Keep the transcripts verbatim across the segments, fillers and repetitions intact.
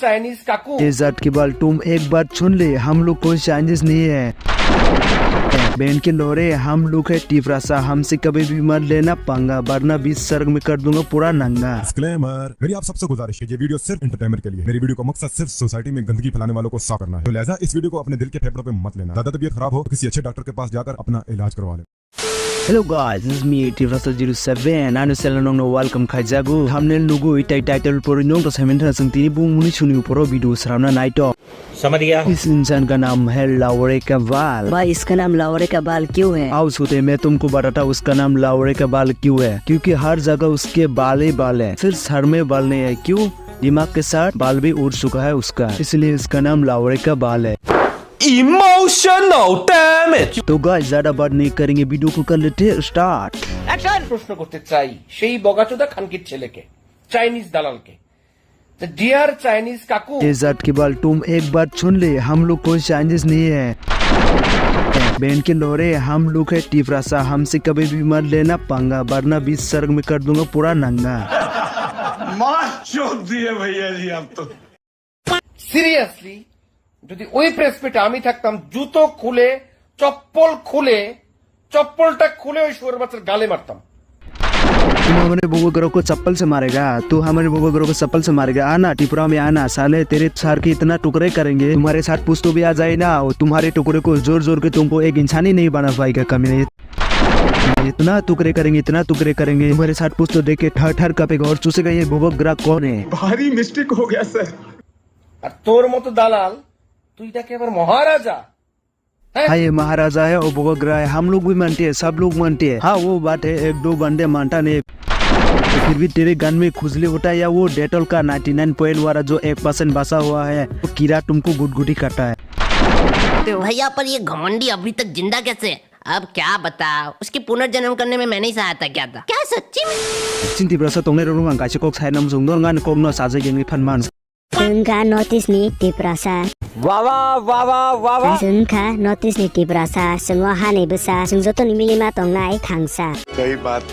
Chinese kaku. ए जात के बाल, तुम एक बात सुन ले, हम लोग कोई चाइनीज नहीं है। बैंड के लोरे, हम लोग है तिपरासा, हमसे कभी भी मत लेना पंगा, वरना बीच सड़क में कर दूंगा पूरा नंगा। डिस्क्लेमर, मेरी आप सबसे गुजारिश है, ये वीडियो सिर्फ एंटरटेनमेंट के लिए। मेरी वीडियो का मकसद सिर्फ सोसाइटी में गंदगी फैलाने वालों को साफ करना है। तो लिहाजा इस वीडियो को अपने दिल के फेफड़ों पे मत लेना। ज्यादा तबीयत खराब हो तो किसी अच्छे डॉक्टर के पास जाकर अपना इलाज करवा लें। Hello guys, this is me, Tiprasa zero seven. Ano channel nongno welcome khaijago. Thumbnail nugo, itai title pori nong to seven thana sung tini bung muni suni uporo video sramna naito. समझ गया। इस इंसान का नाम है लावरे का बाल। भाई, इसका नाम लावरे का बाल क्यों है? आओ सुते, मैं तुमको बताता उसका नाम लावरे का बाल क्यों है। क्योंकि हर जगह उसके बाल ही बाल है, सिर्फ सर में बाल नहीं है। क्यों? दिमाग के साथ बाल भी उड़ चुका है उसका, इसलिए इसका नाम लावरे का बाल है। Emotional damage। तो गाइस, ज्यादा बात नहीं करेंगे, वीडियो को कर लेते हैं स्टार्ट। প্রশ্ন করতে চাই সেই বগাচোদা খানকির ছেলেকে, চাইনিজ দালালকে, যে ডিয়ার চাইনিজ কাকু। ए जात के बाल, तुम एक बात सुन ले, हम लोग कोई चाइनीज नहीं है। बैंड के लोरे, हम लोग है तिपरासा, हमसे कभी भी मत लेना पंगा, वरना बीच सड़क में कर दूंगा पूरा नंगा। मार चोद दिए भैया जी आप तो। সিরিয়াসলি, যদি ওই প্রেস মিটে আমি থাকতাম, জুতো খুলে, চপ্পল খুলে, চপ্পলটা খুলে ওই শুয়োর বাচ্চার গালে মারতাম। तुम हमारे बोबो ग्रो को चप्पल से मारेगा? तू हमारे बोबो ग्रो को चप्पल से मारेगा? आना, त्रिपुरा में आना साले, तेरे सर के इतना टुकड़े करेंगे, तुम्हारे साथ पुश्तो भी आ जाए ना, और तुम्हारे टुकड़े को जोड़ जोड़ के तुमको एक इंसान ही नहीं बना पाएगा कमीने। इतना टुकड़े करेंगे, इतना टुकड़े करेंगे, तुम्हारे साथ पुश्तो देख के ठर ठर कांपेगा और चूसेगा ये बोबो ग्रा कौन है। भारी मिस्टेक हो गया सर। আর তোর মতো দালাল, তুই তাকে আবার মহারাজা। हाँ, ये महाराजा है, वो बोबो ग्रा है, हम लोग भी मानते हैं, सब लोग मानते हैं। हाँ, वो बात है, एक दो बंदे मानता नहीं। तो फिर भी तेरे गन में खुजली होता है या वो डेटॉल का नाइंटी नाइन पॉइंट वाला जो एक परसेंट बचा हुआ है, वो कीड़ा तुमको गुदगुदी करता है। तो भैया, पर ये घमंडी अभी तक जिंदा कैसे है? अब क्या बता, उसके पुनर्जन्म करने में मैंने ही सहायता किया था। क्या सच्ची में? Chini Tiprasa tongnai rok ang kaisa kok sai nam jung dor ngani kok no sajai gengwi phan man. Chwng kha North East ni Tiprasa. Wawa, wawa, wawa. Chwng kha North East ni Tiprasa. Chwng o hani bwsa. Chwng joto ni milima tongnai thangsa.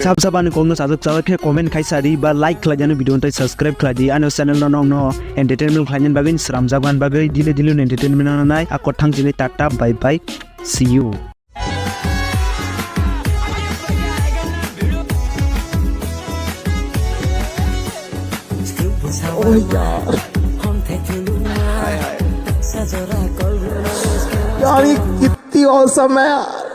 Sab sab ani kok no sajak sajak khe comment khai sadi ba like khlai di, ani video no tei subscribe khlai di. Ani channel no nong no entertainment khlai nani bagwi sramjak man bagwi dile dile no entertainment no nai. Ako thang chini tata, bye bye. See you. यार, ये कितनी औसम है यार।